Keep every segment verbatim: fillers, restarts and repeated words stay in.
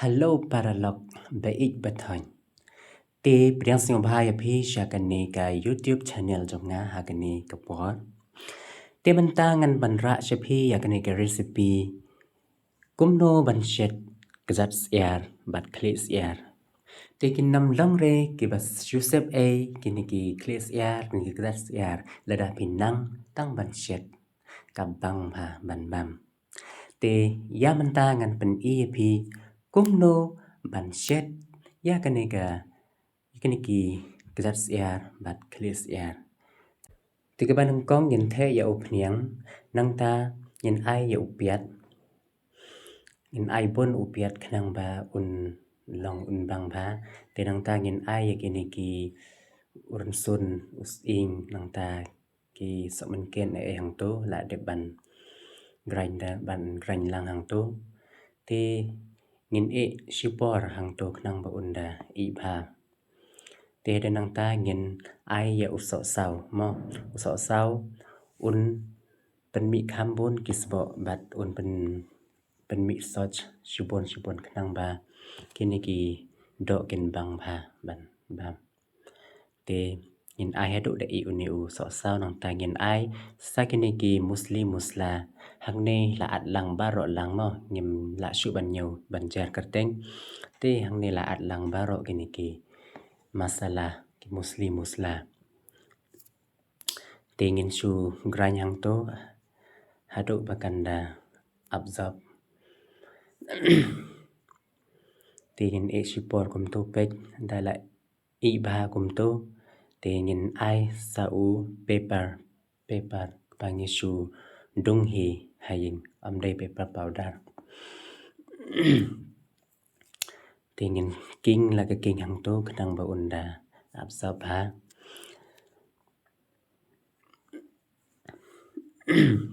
Hello paralok, ba ïeit ba thoiñ. Te pdiang sngewbha ïa phi sha kane ka YouTube channel jong nga ha kane ka por. Te mynta ngan ban rah sha phi ïa kane ka recipe kumno ban shet kjat syiar bad khlieh syiar. Te kin ym long re kiba shu sep ei kine ki khlieh syiar, kine ki kjat syiar, lada phi nang tang ban shet ka bang bha ban bam. Te ïa mynta ngan pyni ïa phi kumno ban shet ïa kane ka, ïa kine ki kjat syiar bad khlieh syiar. Te kaba nyngkong ngin theh ïa u phniang, nangta ngin ai ïa u piat. Ngin ai bun u piat khnang ba un long un bang bha. Te nangta ngin ai ïa kine ki, u rynsun, u sying, nangta ki sohmynken ei ei hangto, la dep ban grind da, ban grind lang hangto. Te ngin ïeh shipor hangto khnang ba un da ïeh bha. Te hadien nangta ngin ai ïa u sohsaw mo. U sohsaw un pynmih kham bun ki sboh bad un pyn, pynmih soh shibun shibun khnang ba kine ki doh kin bang bha ban bam. Te ngin ai haduh da ïeh une u sohsaw, nangta ngin ai sa kine ki musli musla. Hangne la at lang baroh lang mo, ngim lah shuh ban ñiew ban jer kyrteng. Te hangne la at lang baroh kine ki masala, ki musli musla. Te ngin shu grind hangto haduh ba kan da absorb. Te ngin ïeh shipor kumto, peit da la ïeh bha kumto. Te ngin ai sa u pepper, pepper ba ngi shu dung hi ha ïing, ym dei pepper powder. Te ngin king la ka king hangto khnang ba un da absorb bha.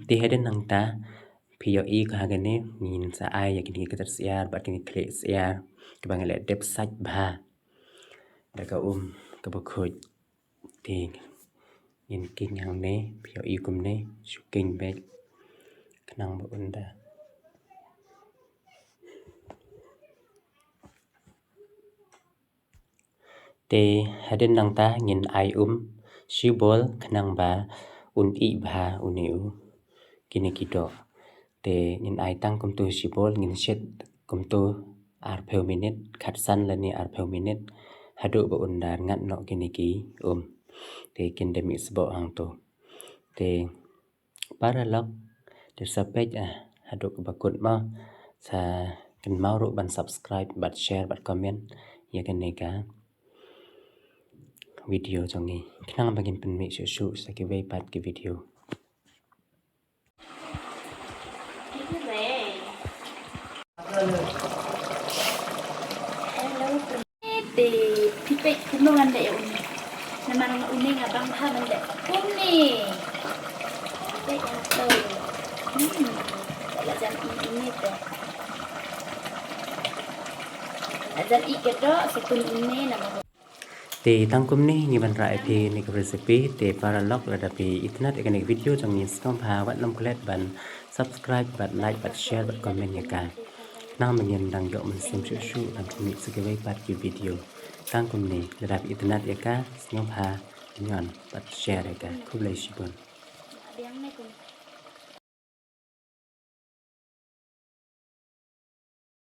Te hadien nangta phi ïohi ka ha kane ngin sa ai ïa kine ki kjat syiar bad kine ki khlieh syiar kiba ngi la dep sait bha da ka um kaba khuid. Te ngin king hangne, phi ïohi kumne, shu king beit khnang ba un da. Te hadien nangta ngin ai um shibun khnang ba un ïeh bha une u, kine ki doh. Te ngin ai tang kumto shibun, ngin shet kumto arphew minit, khatsan lane arphew minit, haduh ba un da rngat noh kine ki um. Te kin da mih sboh hangto. Te paralok, te sa peit ah haduh kaba kut mo, sa kynmaw ruh ban subscribe bad share bad comment ïa kane ka video jong ngi khnang ba ngin pynmih shuh shuh sa kiwei pat ki video. Te phi peit kumno ngan leh ïa une. Namar nga une nga bang bha ban leh kumne. Peit hangto. Hmm. La jan ih une te. La jan ih ka doh sa pun une namar. Te tang kumne ngi ban rah ïa phi kane ka recipe. Te paralok, lada phi itynnad ïa kane ka video jong ngi, sngewbha wat nym klet ban subscribe bad like bad share bad comment ïa ka, khnang ba ngin dang ïoh mynsiem shuh shuh ban pynmih sa kiwei pat ki video. Tang kumne, lada phi itynnad ïa ka, sngewbha ñion bad share ïa ka. Khublei shibun.